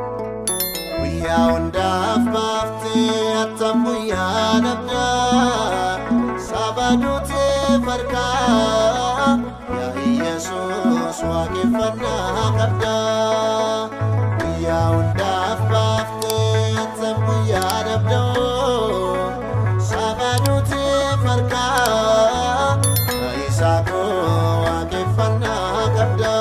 Guyyaa hundaaf baaftee attam guyyaa dhabdaa saba duutee farkaa yaa Iyyasuus waaqeffannaa qabdaa. Guyyaa hundaaf baaftee attam guyyaa dhabdaa saba duutee farkaa yaa Isaa koo waaqeffannaa qabdaa.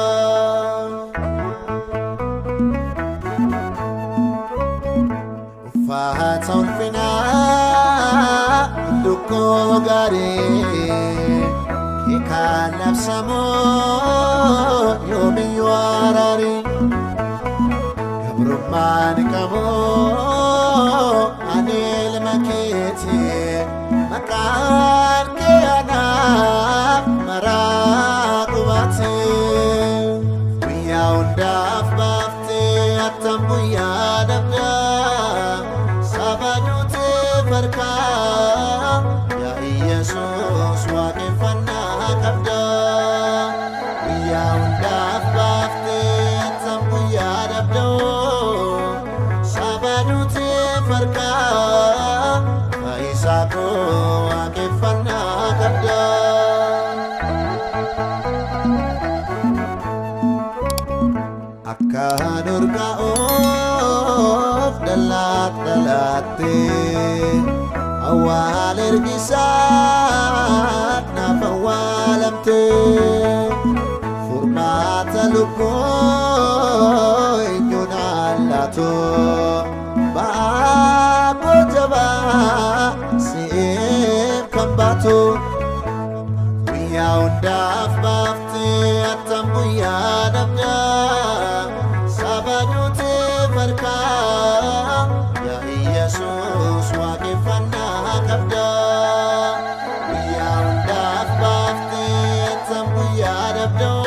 Uffata ulfinaa lukkoo gaarii keekaan labsamoo yoomiyyuu araarii gabrummaan qaboo ani ilma keeti maqaan kee anaaf maraa qubaati. Guyyaa hundaaf baaftee attam guyyaa dhabdaa saba duutee farkaa yaa Iyyasuus waaqeffannaa qabdaa. Guyyaa hundaaf baaftee attam guyyaa dhabdaa saba duutee farkaa fayyisaa koo waaqeffannaa qabdaa. Akkaan urgaa'uuf dallaat dhalaattee awwaal ergisaa naaf awwaalamtee furmaata lubbuu eenyuun allaatu ba'aa koo jabaa si'eef kan baatu. Guyyaa hundaaf baaftee attam guyyaa dhabdaa saba duutee farkaa yaa Iyyasuus waaqeffannaa qabdaa. Guyyaa hundaaf baaftee attam guyyaa dhabdaa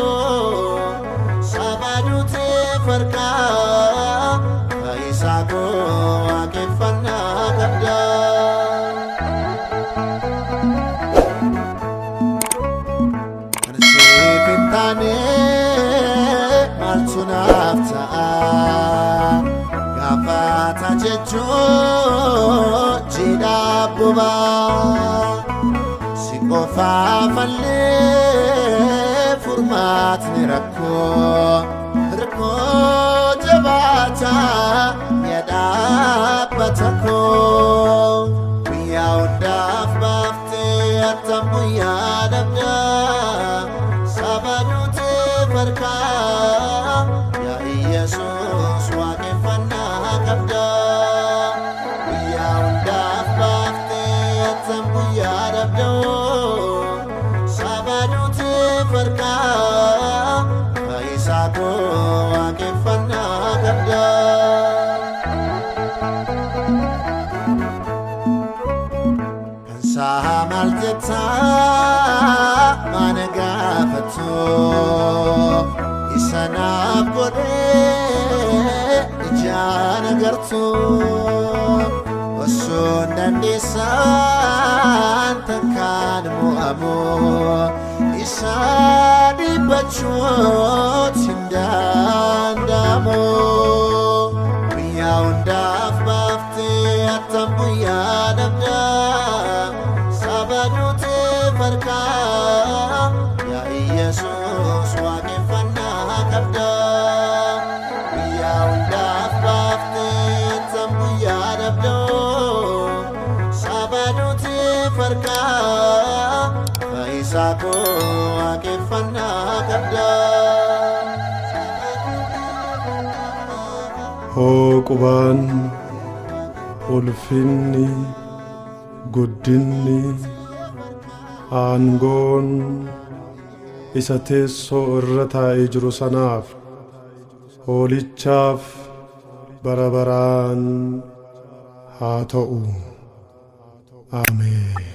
saba duutee farkaa fayyisaa koo waaqeffannaa qabdaa. Kan siif hin taane maaltu naaf ta'a? Gaafata jechuun jiidha bobaa. Si qofaaf allee furmaatni rakkoo. Rakkoo jabaataa mi'a dhaabbata koo. Guyyaa hundaaf baaftee attam guyyaa dhabdaa saba duutee farkaa yaa Iyyasuus waaqeffannaa qabdaa. Guyyaa hundaaf baaftee attam guyyaa dhabdaa saba duutee farkaa fayyisaa koo waaqeffannaa qabdaa. Kan saa maal jettaa mana gaafattu isa naaf godhee ijaan agartu osoo hin dandeessaan takkaan mo'amu isa dhibbachuut hin danda'amu. Guyyaa hundaaf baaftee attam guyyaa dhabdaa saba duutee farkaa yaa Iyyasuus waaqeffannaa qabdaa. Guyyaa hundaaf baaftee attam guyyaa dhabdaa saba duutee farkaa fayyisaa koo waaqeffannaa qabdaa. Hooqubaan Ulfinni, guddinni, aangoon isa teessoo irra taa'ee jiru sanaaf, Hoolichaaf bara baraan haa ta'u. Ameen.